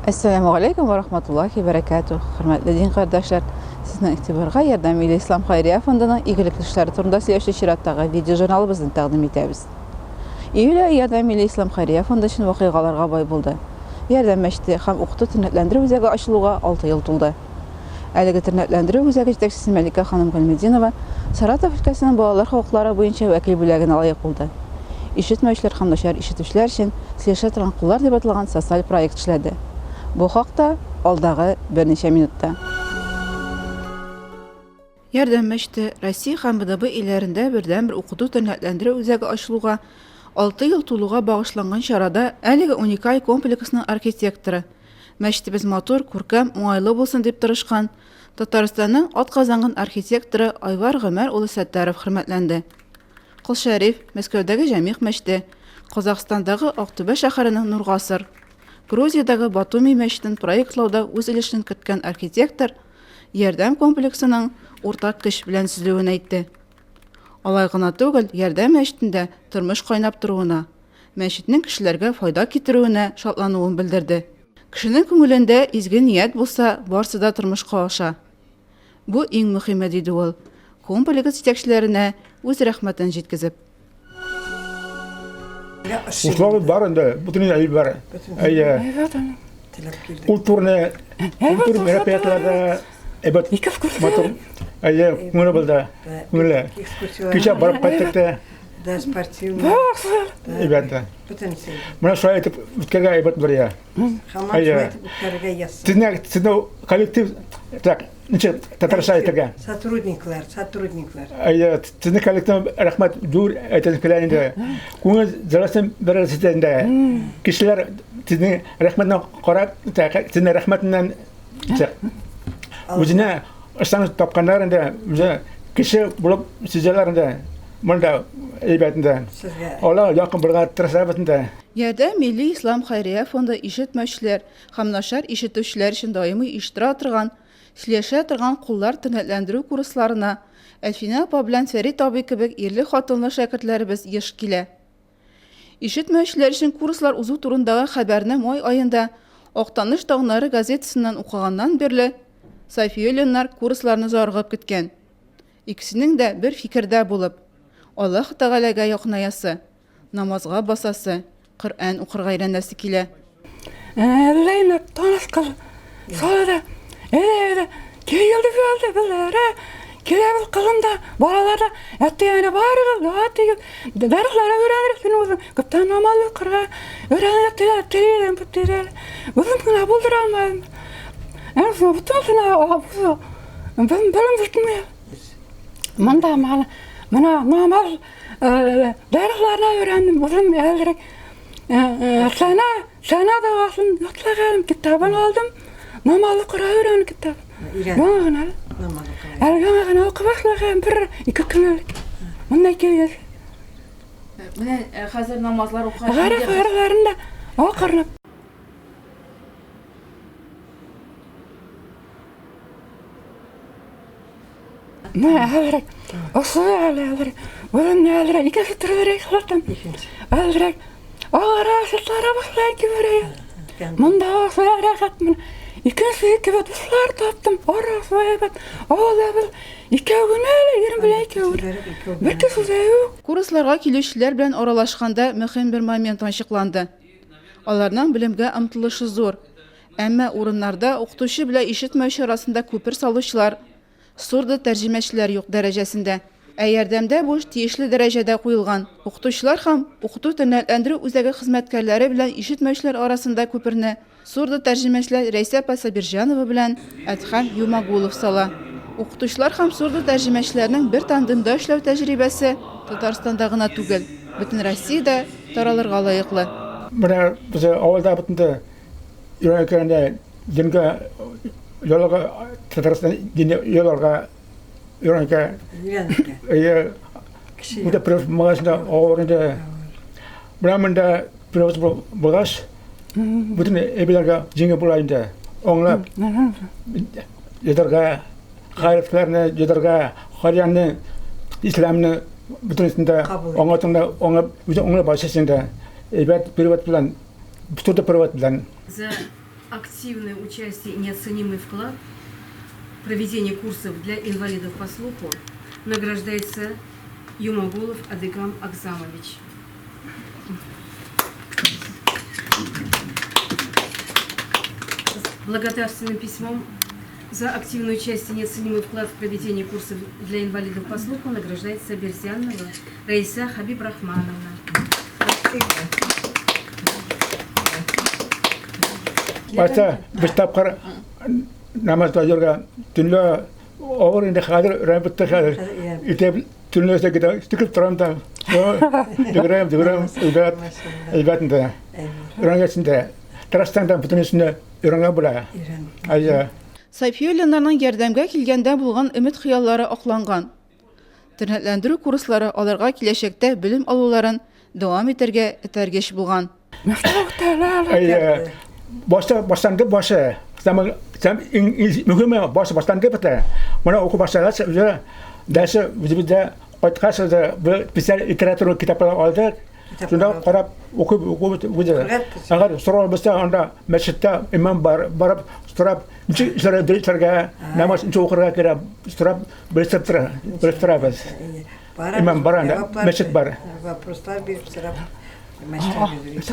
Әссәламү галәйкүм вә рахматуллахи бәрәкәтү. Хөрмәтле дин кардәшләр, сезнең игътибарга Ярдәм иле Ислам хәйрия фондының игелекле эшләре турында сөйләүче чираттагы видеожурналыбызны тәкъдим итәбез. Июль ае Ярдәм иле Ислам хәйрия фонды өчен вакыйгаларга бай булды. Ярдәм мәчете һәм укыту-тернәкләндерү үзәге ачылуга 6 ел тулды. Әлеге тернәкләндерү үзәге җитәкчесе Мәликә ханым Гыйльметдинова Саратов өлкәсенең балалар хокуклары буенча вәкил бүләгенә лаек булды. Ишетмәүчеләр һәм начар ишетүчеләр өчен Сөйләшә торган куллар дип аталган социаль проект эшләде. Бу хакта алдагы берничә минутта. Ярдәм мәчете, Россия һәм БДБ илләрендә бердәнбер укыту-тернәкләндерү үзәге ачылуга 6 ел тулуга багышланган чарада әлеге уникаль комплексның архитекторы, Мәчетебез матур, күркәм, уңайлы булсын дип тырышкан Татарстанның атказанган архитекторы Айвар Гомәр улы Сәттаров хөрмәтләнде. Кол Шәриф, Мәскәүдәге Җәмигъ мәчете, Казахстандагы Актүбә шәһәренең Нур Гасыр, Грузиядәге Батуми мәчетен проектлауда үз өлешен керткән архитектор Ярдәм комплексының уртак көч белән төзелүен әйтте. Алай гына түгел, Ярдәм мәчетендә тормыш кайнап торуына, мәчетнең кешеләргә файда китерүенә шатлануын белдерде. Кешенең күңелендә изге ният булса, барсы да тормышка аша. Бу иң мөхиме, диде ул, комплекс җитәкчеләренә үз рәхмәтен җиткезеп. Условия бар инде, бөтен әйбер бар. Әйе. Культурный, культур мероприятиеләрдә әйбәт матур. Әйе, күңеле булды. Күңеле. Кичә барып кайттык та. Да, спортивный. Әйбәт. Бөтенесе. Менә шулай итеп үткәргә әйбәт бер я. Хамам шулай итеп үткәрергә язсын. Сезне, сезне коллектив, так, ничек татарча әйтергә? Сотрудниклар, сотрудниклар. Әйе, сезне коллектив рәхмәт зур әйтәсем килә инде. Күңел җылысын бирә сездә инде. Кешеләр сезнең рәхмәтне карап, сезнең рәхмәтеннән үзенә ышаныч тапканнар инде, үзе кеше булып сизәләр инде. Монда әйбәт инде. Алар якын булырга тырышабыз инде. Ярдәм милли ислам хәйрия фонды ишетмәүчеләр һәм начар ишетүчеләр өчен даими оештыра торган Сөйләшә торган куллар тернәкләндерү курсларына Әлфинә апа белән Фәрит абый кебек ирле-хатынлы шәкертләребез еш килә. Ишетмәүчеләр өчен курслар узу турындагы хәбәрне май аенда Актаныш таңнары газетасыннан укыганнан бирле Сафиуллиннар курсларны зарыгып көткән. Икесенең дә бер фикердә булып, Аллаһ Тәгаләгә якынаясы, намазга басасы, Коръән укырга өйрәнәсе килә. Әллә инде таныш кыз салады. Әйдә, әйдә, килде килде безләре. Киләбез кызым да, балалар да, әти-әни барыгыз, дога итегез. Дәресләргә өйрәнерсең син үзең. Күптән намаз укырга өйрәнергә теләп телим, телим. Үзем генә булдыра алмадым. Әнә шул бөтенесенә белем белем бөтенләй. Монда менә намаз дәресләренә өйрәндем. Үзем әзрәк сәнә, сәнә догасын ятлаганым, китабын алдым. Намаз укырга өйрәндем китап. Яңа гына. Әле яңа гына укып башлаган бер ике көн элек. Монда килгәч. Менә хәзер намазлар укыгач. Гарәп гарәпләрен дә акырынып. Менә әзрәк асылы әле әзрәк. Үзем әзрәк икенче төрлерәк хатын. Әзрәк агара сыртлара башлар кеберәк. Монда асылы рәхәт менә. Икенче кебек дуслар таптым. Арасы әйбәт. Авылда без икәү генә әле, ирем белән икәү генә. Бер кеше дә юк. Курсларга килүчеләр белән аралашканда мөһим бер момент ачыкланды. Аларның белемгә омтылышы зур. Әмма урыннарда укытучы белән ишетмәүче арасында күпер салучылар, сурдо-тәрҗемәчеләр юк дәрәҗәсендә. Ә Ярдәмдә бу эш тиешле дәрәҗәдә куелган. Укытучылар һәм укыту-тернәкләндерү үзәге хезмәткәрләре белән ишетмәүчеләр арасында күперне сурдо-тәрҗемәчеләр Рәйсә апа Сабирҗанова белән Әдһәм Юмагулов сала. Укытучылар һәм сурдо-тәрҗемәчеләрнең бер тандемда эшләү тәҗрибәсе Татарстанда гына түгел, бөтен Россиядә таралырга лаеклы. Менә без авылда бит инде Өйрәнгәндә дингә яларга Татарстан дине яларга өйрәнгә. Өйрәнергә. Әйе. Бу да привоз магазинда авыр инде. Менә монда привоз булгач, бөтен әйберләргә җиңел була инде. Аңлап. Язарга, хәрефләрне язарга, Коръәнне, исламны бөтенесен дә аңлатыңда, аңлап, үзе аңлап барасың инде. Әйбәт привод белән. Что-то привод белән. активное участие и неоценимый вклад в проведение курсов для инвалидов по слуху награждается Юмагулов Адыгам Акзамович. Благодарственным письмом за активное участие и неоценимый вклад в проведение курсов для инвалидов по слуху награждается Берзянова Раиса Хабибрахмановна. Башта бер тапкыр намазда йөргән төнлә авыр инде хәзер өйрәнеп бетте хәзер. Итеп төнлә китә, тикеп торам да. Йөгерәм, йөгерәм, әйбәт, әйбәт инде. Өйрәнгәч инде. Тырышсаң да бөтенесен өйрәнгән була. Әйе. Сафиуллиннарның ярдәмгә килгәндә булган өмет-хыяллары акланган. Тернәкләндерү курслары аларга киләчәктә белем алуларын дәвам итәргә этәргеч булган. Әйе. Башта башланды башы. Сам сам иң мөһиме башы башланды бит. Моны уку башлагач, уже дальше үзебездә кайткач, уже бер специаль литература китаплар алдык. Шунда карап укып укып үзе. Әгәр сорау булса, анда мәчеттә имам бар, барып сорап, ничек эшләргә, дөрес эшләргә, намаз ничек укырга кирәк, сорап белешеп тора, белешеп торабыз. Имам бар анда, мәчет бар. Вопрослар биреп сорап, мәчеткә йөрибез.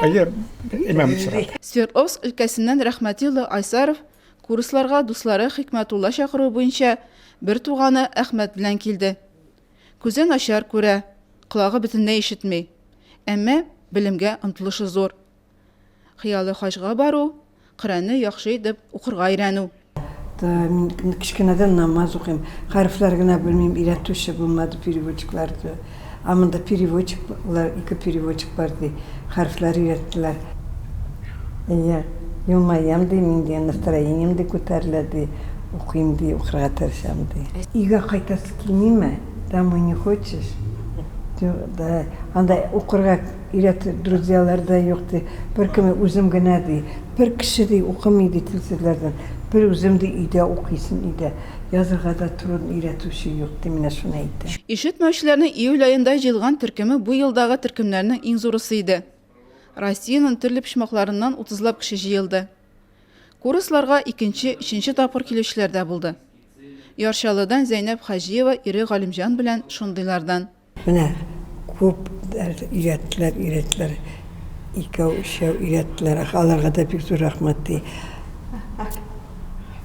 Әйе, имам сорап. Свердловск өлкәсеннән Рәхмәтилла Айсаров курсларга дуслары Хикмәтулла чакыруы буенча бер туганы Әхмәт белән килде. Күзе начар күрә, колагы бөтенләй ишетми. Әмма белемгә омтылышы зур. Хыялы хаҗга бару, Коръәнне яхшы итеп укырга өйрәнү. Мин кечкенәдән намаз укыйм. Хәрефләр генә белмим, өйрәтүче булмады, переводчиклар. Ә монда переводчиклар, ике переводчик бар ди. Хәрефләр өйрәттеләр. Әйе, елмаям ди, мин ди, настроением ди күтәрелә ди, укыйм ди, укырга тырышам ди. Өйгә кайтасы килмиме? Домой не хочешь? Да, анда укырга өйрәтер друзьялар да юк ди, беркем үзем генә ди. Бер кеше ди укымый ди телсезләрдән. Бер үзем ди өйдә укыйсын өйдә. Язырга да трудно өйрәтүче юк ди, менә шуны әйтә. Ишетмәүчеләрнең июль аенда җыелган төркеме бу елдагы төркемнәрнең иң зурысы иде. Россиянең төрле почмакларыннан утызлап кеше җыелды. Курсларга икенче, өченче тапкыр килүчеләр дә булды. Яр Чаллыдан Зәйнәп Хаҗиева ире Галимҗан белән шундыйлардан. Менә күп өйрәттеләр, өйрәттеләр. Икәү, өчәү өйрәттеләр. Аларга да бик зур рәхмәт, ди.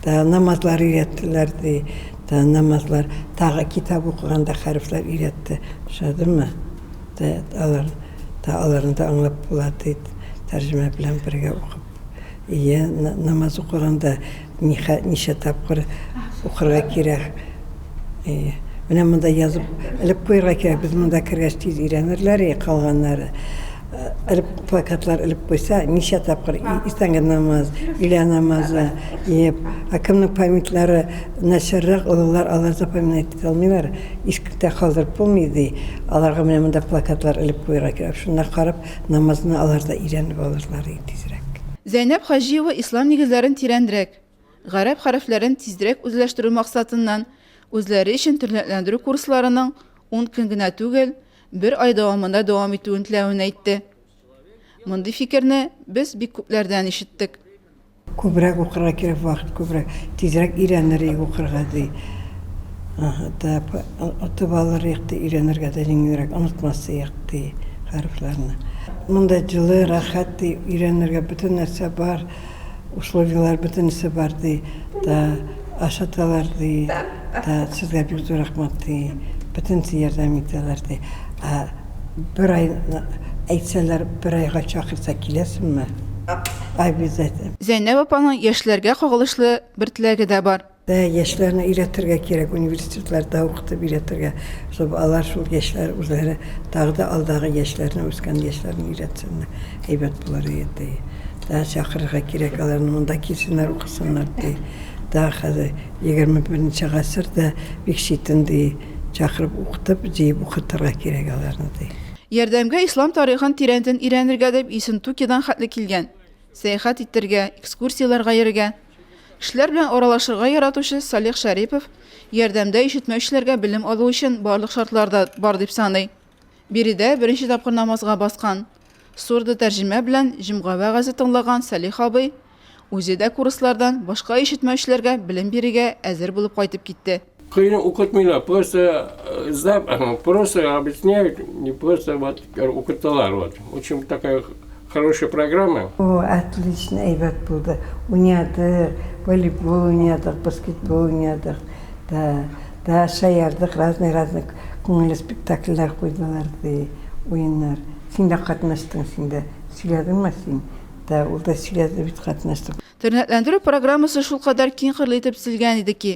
Да, намазлар өйрәттеләр, ди. Да, намазлар. Тагы китап укыганда хәрефләр өйрәтте. Ошадымы? Да, алар, да, аларны да аңлап була, ди. Тәрҗемә белән бергә укып. Ие, намаз укыганда ничә тапкыр укырга кирәк. Ие. Менә монда язып элеп куярга кирәк. Без монда кергәч тиз өйрәнерләр, и калганнары. Элеп плакатлар элеп куйса, ничә тапкыр иртәнге намаз, өйлә намазы, ие. Ә кемнең памятьлары начаррак, олылар алар запоминать итә алмыйлар. Искә калдырып булмый ди. Аларга менә монда плакатлар элеп куярга кирәк. Шунда карап Намазны алар да өйрәнеп алырлар иде тизрәк. Зәйнәб Хаҗиева ислам нигезләрен тирәнрәк, гарәп хәрефләрен тизрәк үзләштерү максатыннан, үзләре өчен тернәкләндерү курсларының ун көн генә түгел, бер ай дәвамында дәвам итүен теләвен әйтте. Мондый фикерне без бик күпләрдән ишеттек. Күбрәк укырга кирәк, вакыт күбрәк. Тизрәк өйрәнер идек укырга, ди. Да, отып алыр идек, ди, өйрәнергә дә җиңелрәк, онытмас идек, ди, хәрефләрне. Монда җылы, рәхәт, ди, өйрәнергә бөтен нәрсә бар, условияләр бөтенесе бар, ди. Да, ашаталар, ди. Да, сезгә бик зур рәхмәт, ди. Бөтенесе ярдәм итәләр, ди. Ә Бер ай әйтсәләр, бер айга чакырса киләсеңме? Обязательно. Зәйнәб апаның яшьләргә кагылышлы бер теләге дә бар. Да, яшьләрне өйрәтергә кирәк, университетларда укытып өйрәтергә, чтобы алар шул яшьләр үзләре тагы да алдагы яшьләрне, үскән яшьләрне өйрәтсеннәр, әйбәт булыр иде, ди. Да, чакырырга кирәк аларны, монда килсеннәр, укысыннар, ди. Да, хәзер 21 гасыр да бик читен, ди. Чакырып укытып, җыеп укытырга кирәк аларны, ди. Ярдәмгә ислам тарихын тирәнтен өйрәнергә дип Ессентукидан хәтле килгән. Сәяхәт итәргә, экскурсияләргә йөрергә, кешеләр белән аралашырга яратучы Салих Шәрипов Ярдәмдә ишетмәүчеләргә белем алу өчен барлык шартлар да бар дип саный. Биредә беренче тапкыр намазга баскан. Сурдотәрҗемә белән җомга вәгазе тыңлаган Сәлих абый үзе дә курслардан башка ишетмәүчеләргә белем бирергә әзер булып кайтып китте. Кыен укытмыйлар, просто просто объясняют, не просто вот укыталар. Вот. Очень такая хорошая программа. О, отлично, әйбәт булды. Уйнадык, волейбол уйнадык, баскетбол уйнадык. Да, да, шаярдык, разный-разный күңелле спектакльләр куйдылар, ди, уеннар. Син дә катнаштың, син дә сөйләдеңме син? Да, ул да сөйләде бит, катнаштык. Тернәкләндерү программасы шулкадәр киңкырлы итеп төзелгән иде ки,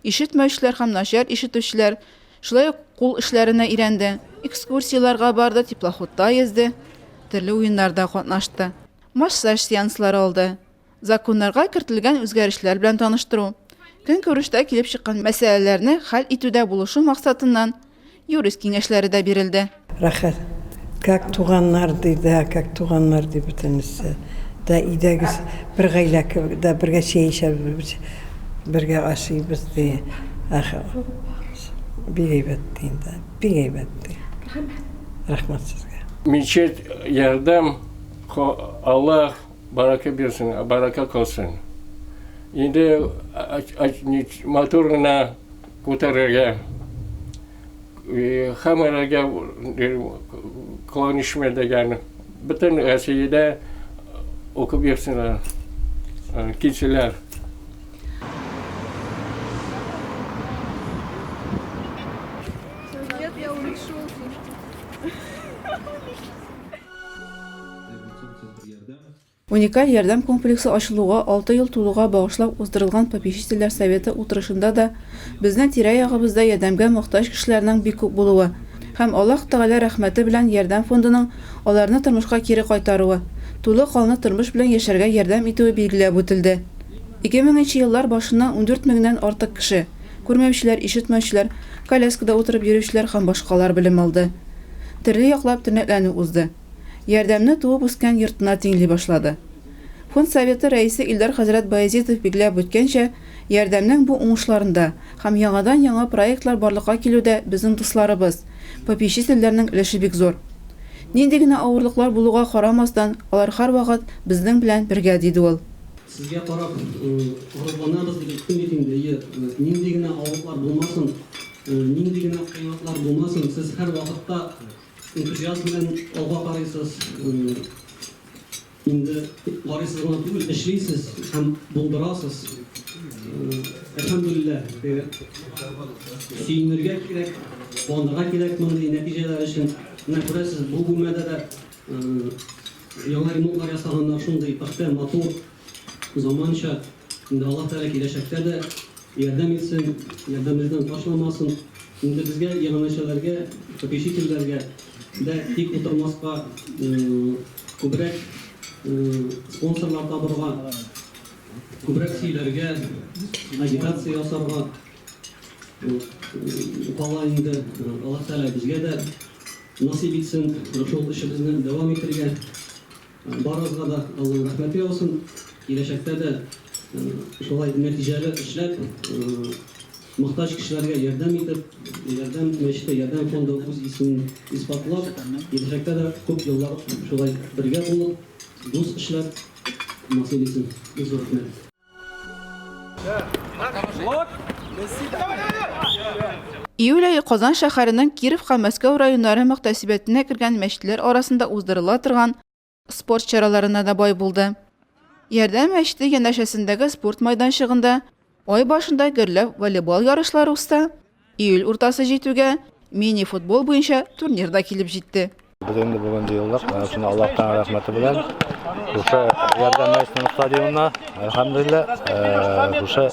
ишетмәүчеләр һәм начар ишетүчеләр шулай ук кул эшләренә өйрәнде, экскурсияләргә барды, теплоходта йөзде, төрле уеннарда катнашты, массаж сеанслары алды. Законнарга кертелгән үзгәрешләр белән таныштыру, көнкүрештә килеп чыккан мәсьәләләрне хәл итүдә булышу максатыннан юрист киңәшләре дә бирелде. Рәхәт. Как туганнар, ди, да, как туганнар, ди бөтенесе. Да, өйдәге бер гаилә кебек, да, бергә чәй эчәбез, бергә ашыйбыз, ди. Бик әйбәт, ди инде, бик әйбәт, ди. Рәхмәт. Рәхмәт сезгә. Мечеть ярдәм, Аллаһ Барака бирсен, барака кылсын. Инде матур гына күтәрергә, һәммәләргә кыланышма дигән бөтен Россиядә укып йөрсеннәр, килсеннәр. Уникаль ярдәм комплексы ачылуга алты ел тулуга багышлап уздырылган попечительләр советы утырышында да безнең тирә-ягыбызда ярдәмгә мохтаҗ кешеләрнең бик күп булуы һәм Аллаһ Тәгалә рәхмәте белән Ярдәм фондының аларны тормышка кире кайтаруы, тулы канлы тормыш белән яшәргә ярдәм итүе билгеләп үтелде. 2000 нче еллар башыннан 14 меңнән артык кеше, күрмәүчеләр, ишетмәүчеләр, коляскада утырып йөрүчеләр һәм башкалар белем алды. Төрле яклап тернәкләнү узды. Ярдәмне туып үскән йортына тиңли башлады. Фонд советы рәисе Илдар хәзрәт Баязитов билгеләп үткәнчә, Ярдәмнең бу уңышларында һәм яңадан-яңа проектлар барлыкка килүдә безнең дусларыбыз, попечительләрнең өлеше бик зур. Нинди генә авырлыклар булуга карамастан, алар һәрвакыт безнең белән бергә, диде ул. Сезгә карап горурланабыз дип әйттем бит инде, әйе, нинди генә авырлыклар булмасын, нинди генә кыенлыклар булмасын, сез һәрвакытта Энтузиазм белән алга карыйсыз. Инде карыйсыз гына түгел, эшлисез һәм булдырасыз. Әлхәмдүлилләһ, сөенергә кирәк, куанырга кирәк мондый нәтиҗәләр өчен. Менә күрәсез, бу бүлмәдә дә яңа ремонтлар ясаганнар, шундый пөхтә, матур. Заманча, инде Аллаһ Тәгалә киләчәктә дә ярдәм итсен, ярдәмебездән ташламасын. Инде безгә, иганәчеләргә, попечительләргә дә тик утырмаска, күбрәк спонсорлар табырга, күбрәк сөйләргә, агитация ясарга кала инде. Аллаһ Тәгалә безгә дә насыйп итсен шул эшебезне дәвам итергә. Барыгызга да Алланың рәхмәте яусын. Киләчәктә дә шулай нәтиҗәле эшләп, мохтаҗ кешеләргә ярдәм итеп, Ярдәм мәчете, Ярдәм фонды үз исемен исбатлап, киләчәктә дә күп еллар шулай бергә булып, дус эшләп насыйп итсен. Бик зур рәхмәт. Июль ае Казан шәһәренең Киров һәм Мәскәү районнары мөхтәсибәтенә кергән мәчетләр арасында уздырыла торган спорт чараларына да бай булды. Ярдәм мәчете янәшәсендәге спорт майданчыгында ай башында гөрләп волейбол ярышлары узса, Июль уртасы җитүгә мини-футбол буенча турнир да килеп җитте. Без инде бүген җыелдык, менә шуны Аллаһтан рәхмәте белән. Шушы Ярдәм мәчетенең стадионына, әлхәмдүлилләһ, шушы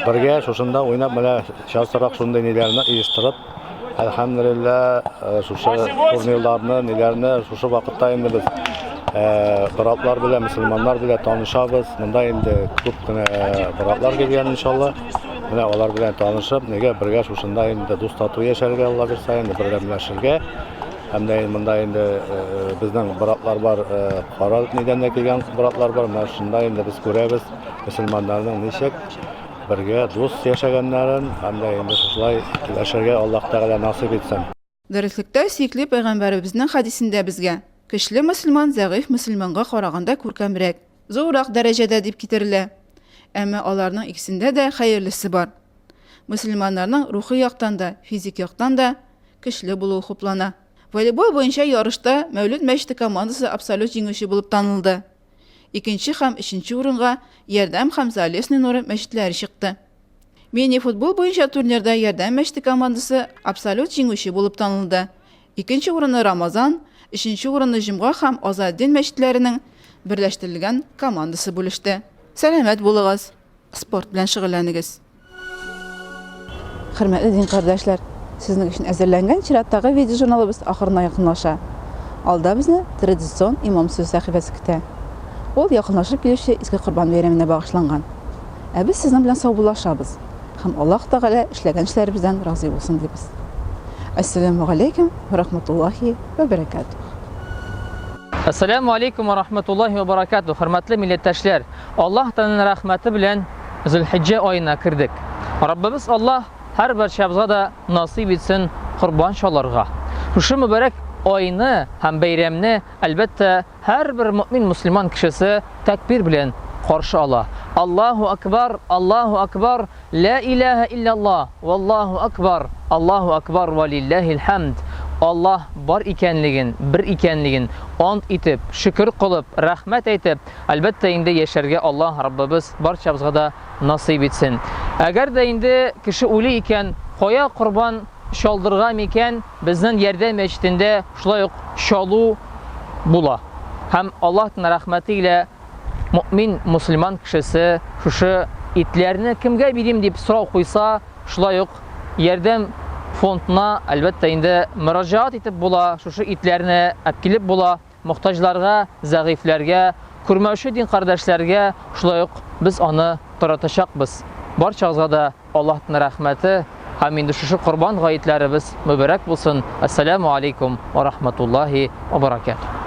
бергә шушында уйнап, менә частырак шундый ниләрне оештырып, әлхәмдүлилләһ, шушы турнирларны, ниләрне шушы вакытта инде без братлар белән, мөселманнар белән танышабыз. Монда инде күп кенә братлар килгән, иншалла. Менә алар белән танышып, нигә бергә шушында инде дус тату яшәргә, Алла бирсә, инде бердәмләшергә. Һәм дә монда инде безнең братлар бар, кара нидән дә килгән братлар бар. Менә шунда инде без күрәбез мөселманнарның ничек бергә дус яшәгәннәрен һәм дә инде шушылай яшәргә Аллаһ Тәгалә насыйп итсен. Дөреслектә сөекле пәйгамбәребезнең хәдисендә безгә, көчле мөселман зәгыйфь мөселманга караганда күркәмрәк, зуррак дәрәҗәдә дип китерелә. Әмма аларның икесендә дә хәерлесе бар. Мөселманнарның рухи яктан да, физик яктан да көчле булуы хуплана. Волейбол буенча ярышта Мәүлет мәчете командасы абсолют җиңүче булып танылды. Икенче һәм өченче урынга Ярдәм һәм Залесный Нуры мәчетләре чыкты. Мини-футбол буенча турнирда Ярдәм мәчете командасы абсолют җиңүче булып танылды. Икенче урынны Рамазан, өченче урынны Җомга һәм Азатдин мәчетләренең берләштерелгән командасы бүлеште. Сәламәт булыгыз! Спорт белән шөгыльләнегез. Хөрмәтле дин кардәшләр, сезнең өчен әзерләнгән чираттагы видеожурналыбыз ахырына якынлаша. Алда безне традицион имам сүзе сәхифәсе көтә. Ул якынлашып килүче Изге Корбан бәйрәменә багышланган. Ә без сезнең белән саубуллашабыз һәм Аллаһ Тәгалә эшләгән эшләребездән разый булсын дибез. Әссәламү галәйкүм вә рахматуллаһи вә бәрәкәтүһ. Әссәламү алейкум вә рахматуллаһи вә баракатуһ. Хөрмәтле милләттәшләр, Аллаһ Тәгаләнең рәхмәте белән Зөлхиҗҗә аена кердек. Раббыбыз Аллаһ һәрбарчабызга да насыйп итсен корбан чалырга. Шушы мөбарәк айны һәм бәйрәмне, әлбәттә, һәрбер мөэмин мөселман кешесе тәкбир белән каршы ала. Аллаһу акбар, Аллаһу акбар, Лә иләһә илляллаһ, валлаһу акбар, Аллаһу акбар вә лилләһил хәмд. Аллаһ бар икәнлеген, бер икәнлеген ант итеп, шөкер кылып, рәхмәт әйтеп, әлбәттә инде яшәргә Аллаһ Раббыбыз барчабызга да насыйп итсен. Әгәр дә инде кеше уйлый икән, кая корбан чалдырга микән, безнең Ярдәм мәчетендә шулай ук чалу була. Һәм Аллаһның рәхмәте илә Мөэмин мөселман кешесе шушы итләрне кемгә бирим дип сорау куйса, шулай ук ярдәм фондына, әлбәттә инде, мөрәҗәгать итеп була, шушы итләрне әпкилеп була, мохтаҗларга, зәгыйфьләргә, күрмәүче дин кардәшләргә шулай ук без аны таратачакбыз. Барчагызга да Аллаһның рәхмәте һәм инде шушы Корбан гаетләребез мөбарәк булсын. Әссәламү алейкум ва рахматуллаһи ва баракатуһ.